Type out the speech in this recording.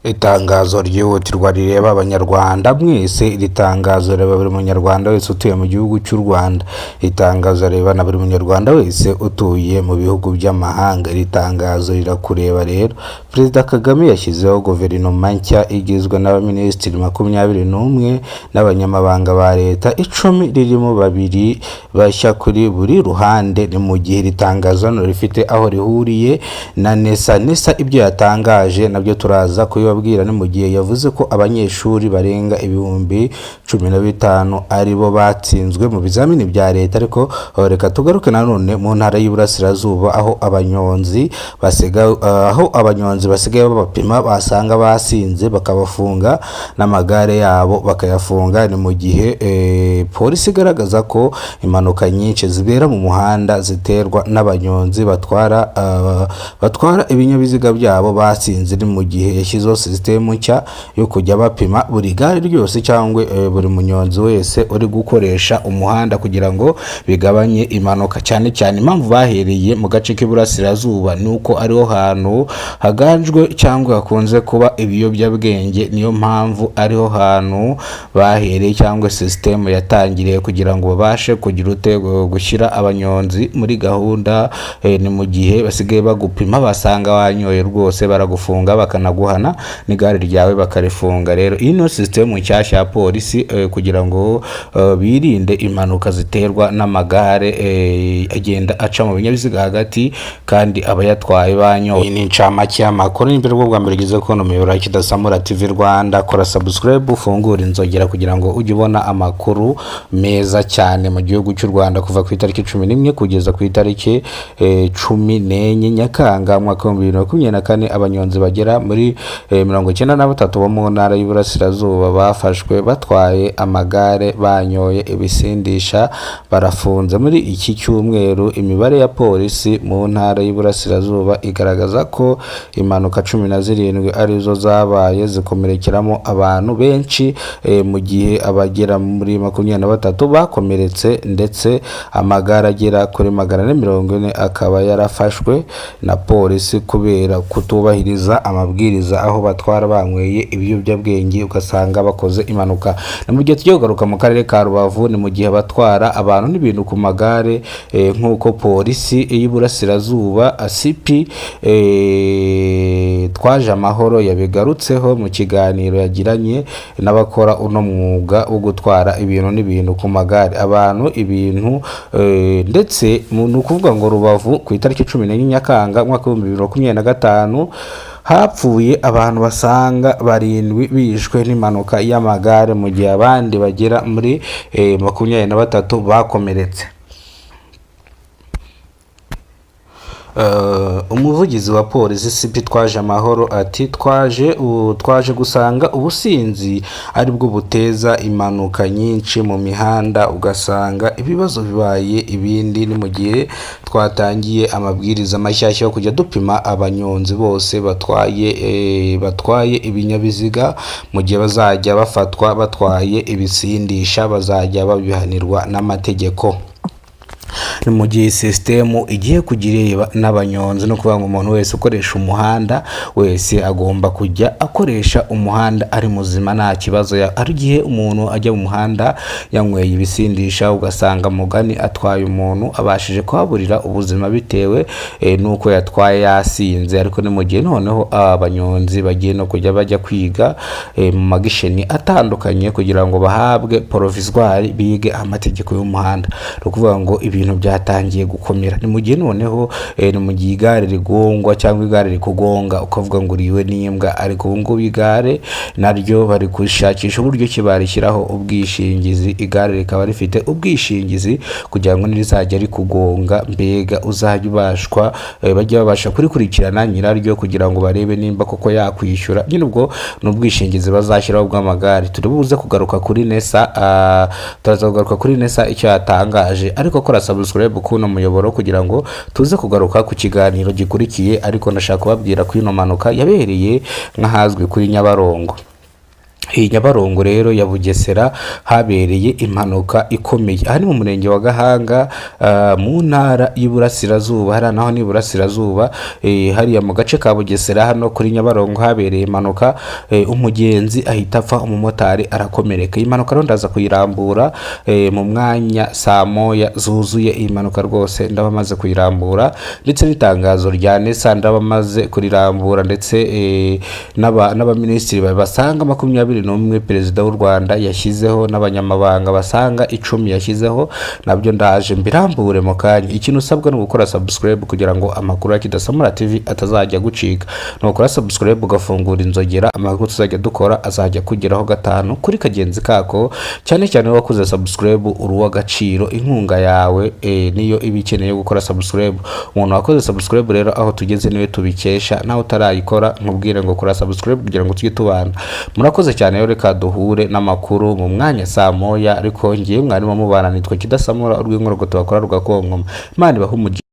Itangazo ryihutirwa rireba Abanyarwanda mwese. Iri tangazo rireba buri munyarwanda wese utuye mu gihugu cy'u Rwanda. Iri tangazo rireba na buri munyarwanda wese utuye mu bihugu by'amahanga. Iri tangazo rirakureba rero. Perezida Kagame yashyizeho guverinoma nshya igizwe n'abaminisitiri 21 n'abanyamabanga ba leta 10, ririmo babiri bashya kuri buri ruhande. Ni mu gihe iri tangazo hano rifite aho rihuriye na NESA. NESA ibyo yatangaje nabyo turaza kubibabwira. Ni mu gihe yavuze ko abanyeshuri barenga 15,000 ari bo batsinzwe mu bizamini bya leta. Ariko reka tugaruke nanone mu ntara y'Iburasirazuba, aho abanyonzi basigaye babapima, basanga basinze bakabafunga n'amagare yabo bakayafunga. Ni mu gihe polisi igaragaza ko impanuka nyinshi zibera mu muhanda ziterwa n'abanyonzi batwara ibinyabiziga byabo basinze. Ni mu gihe yashyizeho sisitemu nshya yo kujya bapima buri gare ryose cyangwa buri munyonzi wese uri gukoresha umuhanda kugira ngo bigabanye impanuka. Cyane cyane impamvu bahereye mu gace k'Iburasirazuba ni uko ariho hantu haganjwe cyangwa hakunze kuba ibiyobyabwenge. Niyo mpamvu ariho hantu bahereye cyangwa sisitemu yatangiriye kugira ngo babashe kugira ute, gushyira abanyonzi muri gahunda. Ni mu gihe basigaye bagupima, basanga wanyoye rwose baragufunga, bakanaguhana n'igare ryawe bakarifunga. Rero iyi niyo sisitemu nshyashya ya polisi kugira ngo birinde impanuka ziterwa n'amagare agenda aca mu binyabiziga hagati kandi abayatwaye banyoye. Iyi ni incamake y'amakuru. Nimba aribwo bwa mbere ugeze kubona umuyoboro wa Kidasamura TV Rwanda, kora subscribe, ufungure inzogera kugira ngo ujye ubona amakuru meza cyane mu gihugu cy'u Rwanda. Kuva ku itariki 11 kugeza ku itariki 14 Nyakanga umwaka wa 2024, abanyonzi bagera muri 93 bo mu ntara y'Iburasirazuba bafashwe batwaye amagare banyoye ibisindisha barafunze. Muri iki cyumweru, imibare ya polisi mu ntara y'Iburasirazuba igaragaza ko impanuka 17 arizo zabaye, zikomerekeramo abantu benshi, mu gihe abagera muri 23 bakomeretse, ndetse amagare agera kuri 440 akaba yarafashwe na polisi kubera kutubahiriza amabwiriza, aho batwara banyweye ibiyobyabwenge ugasanga bakoze impanuka. Ni mu gihe tugiye kugaruka mu karere ka Rubavu. Ni mu gihe abatwara abantu n'ibintu ku magare, nk'uko polisi y'Iburasirazuba CP Twaje Amahoro yabigarutseho mu kiganiro yagiranye n'abakora uno mwuga wo gutwara ibintu n'ibintu ku magare, abantu, ibintu, ndetse ni ukuvuga ngo Rubavu ku itariki 14 Nyakanga umwaka wa 2025 hapfuye abantu basanga barindwi bishwe n'impanuka y'amagare, mu gihe abandi bagera muri 23 bakomeretse. Umuvugizi wa polisi CP Twaje Amahoro ati: Twaje gusanga ubusinzi aribwo buteza impanuka nyinshi mu mihanda, ugasanga ibibazo bibaye ibindi. Ni mu gihe twatangiye amabwiriza mashyashya yo kujya dupima abanyonzi bose batwaye ibinyabiziga. Mu gihe bazajya bafatwa batwaye ibisindisha bazajya babihanirwa n'amategeko. Ni mu gihe sisitemu igiye kujya ireba n'abanyonzi, no kuvuga ngo umuntu wese ukoresha umuhanda wese agomba kujya akoresha umuhanda ari muzima, nta kibazo. Hari igihe umuntu ajya mu muhanda yanyweye ibisindisha, ugasanga mugani atwaye umuntu, abashije kuhaburira ubuzima bitewe n'uko yatwaye yasinze. Ariko ni mu gihe noneho abanyonzi bagiye no kujya bajya kwiga mu magisheni atandukanye kugira ngo bahabwe provisoire, bige amategeko y'umuhanda. Ni ukuvuga ngo ibintu byatangiye gukomera. Ni mu gihe noneho ni mu gihe igare rigongwa cyangwa igare rikugonga ukavuga ngo uriwe n'imbwa, ariko ubu ngubu igare naryo bari gushakisha uburyo ki barishyiraho ubwishingizi, igare rikaba rifite ubwishingizi kugira ngo nirizajya rikugonga, mbega uzajya ubashwa, bajye babasha kurikurikirana nyiraryo kugira ngo barebe nimba koko yakwishyura nyine. Ubwo ni ubwishingizi bazashyiraho bw'amagare. Turi buze kugaruka kuri NESA, turaza kugaruka kuri NESA icyo yatangaje, ariko kora subscribe kuno muyoboro kugira ngo tuze kugaruka ku kiganiro gikurikiye. Ariko ndashaka kubabwira ko ino mpanuka yabereye nk'ahazwi kuri Nyabarongo. Iyi Nyabarongo rero ya Bugesera habereye impanuka ikomeye. Aha ni mu murenge wa Gahanga, mu ntara y'Iburasirazuba. Hariya naho ni Iburasirazuba, hariya mu gace ka Bugesera, hano kuri Nyabarongo habereye impanuka, umugenzi ahita apfa, umumotari arakomereka. Iyi mpanuka rero ndaza kuyirambura mu mwanya saa moya zuzuye. Iyi mpanuka rwose ndaba maze kuyirambura, ndetse n'itangazo rya NESA ndaba maze kurirambura, ndetse n'abaminisitiri basanga 21 perezida w'u Rwanda yashyizeho, n'abanyamabanga basanga 10 yashyizeho, nabyo ndaje mbirambure mu kanya. Ikintu usabwa ni ugukora subscribe kugira ngo amakuru ya Kidasamura TV atazajya gucika. Ni ukora subscribe, ugafungura inzogera, amakuru tuzajya dukora azajya kugeraho gatanu kuri kagenzi kako. Cyane cyane wakoze subscribe uri uw'agaciro. Inkunga yawe niyo iba ikeneye gukora subscribe. Umuntu wakoze subscribe rero, aho tugeze niwe tubikesha. Nawe utarayikora, nkubwire ngo kora subscribe kugira ngo tujye tubana. Murakoze cyane rero, reka duhure n'amakuru mu mwanya saa moya. Ariko ngiye, mwarimo mubana nitwa Kidasamura, urw'inkorogoto bakora rugakonkoma. Imana ibahe umugisha.